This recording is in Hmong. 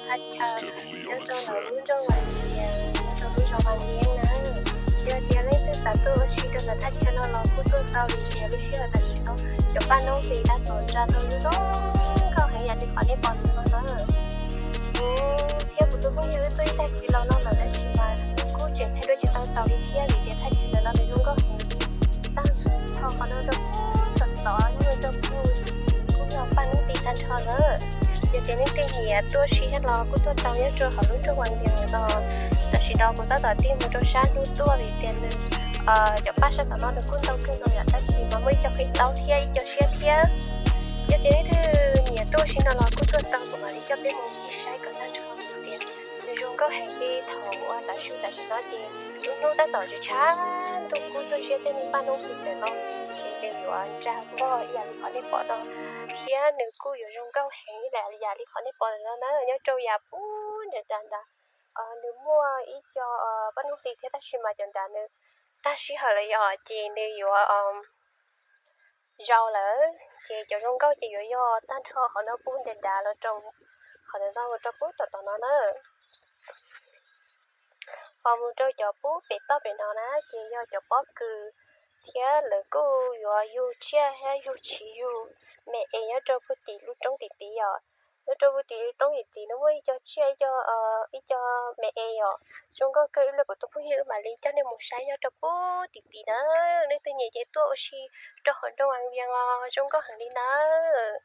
thaj chaw nyob rau ntawm lub nroog Vaj Vias, nyob rau lub zos Vaj Vias na. Yog tias leej twg xav tuaj ua si rau ntawm thaj chaw no los kuj tuaj tau vim tias lub sij hawm tam sim no cov paj noob tis tab tom nra tau zoo nkauj heev yam li qhov nej pom ntawm no na. Kuv thiab kuv tus phooj ywg wb tuaj ib tag kis los no lawm tab sis mas kuj tseem thaij duab tsis tau tau li thiab vim tias thaj chaw ntawm no nws zoo nkauj heev li. Tag nrho qhov no rau pub txog tod nyob rau pub kuj yog paj noob tis tag nrho na. Yog tias leej twg nyiam tuaj si thiab los kuj tuaj tau nyob rau hauv lub nroog Vaj Vias no. Tam sim no kuv tab tom tig mus rau sab hnub tuaj vim tias nws cov paj sab tom no nws kuj ntau kawg nkaus yom, tab sis mas muaj ib co qhib taub thiab ib co siab thiab. Yog tias leej twg nyiam tuaj si no los kuj tuaj tau, kuv mam li coj peb mus ncig saib kom tag nrho tias nws zoo nkauj heev li. Thaum uas tav su tam sim no ces lub hnub tab tom tsaus tshav ntuj kub tuaj siab tej me paj noob tis ntawm no ces nws yuav nra vog ib yam li qhov nej pom no thiab nws kuj yuav zoo nkauj heev ib yam li qhov nej pom ntawm no na. Nyob rau yam pub nram nrad ntawd nws muaj ib co paj noob tis thiab tab sis mas cov nrad nws tag sij hawm lawm yom ces nws yuav zaus lawm ces cov zoo nkauj ces yuav yog tag nrho qhov no pub nram nrad los rau qhov ntawm no mus rau pub tom tom no na. Ho mus rau cov pub pem toj pem no na ces yog cov pob kws thiab lawv kuj yuav yug tsiaj thiab yug tshis yug me es nyob rau puag tim lub roob tim tid yom. Nyob rau puag tim lub roob tim tid no muaj ib co tsiaj ib co me es yom, zoo nkauj kawg. Ib pliag kuv tus phooj ywg mam li coj nej mus saib nyob rau puag tim tid na. Leej twg nyiam ces tuaj ua si rau hauv nroog Vaj Vias os, zoo nkauj heev li nawb.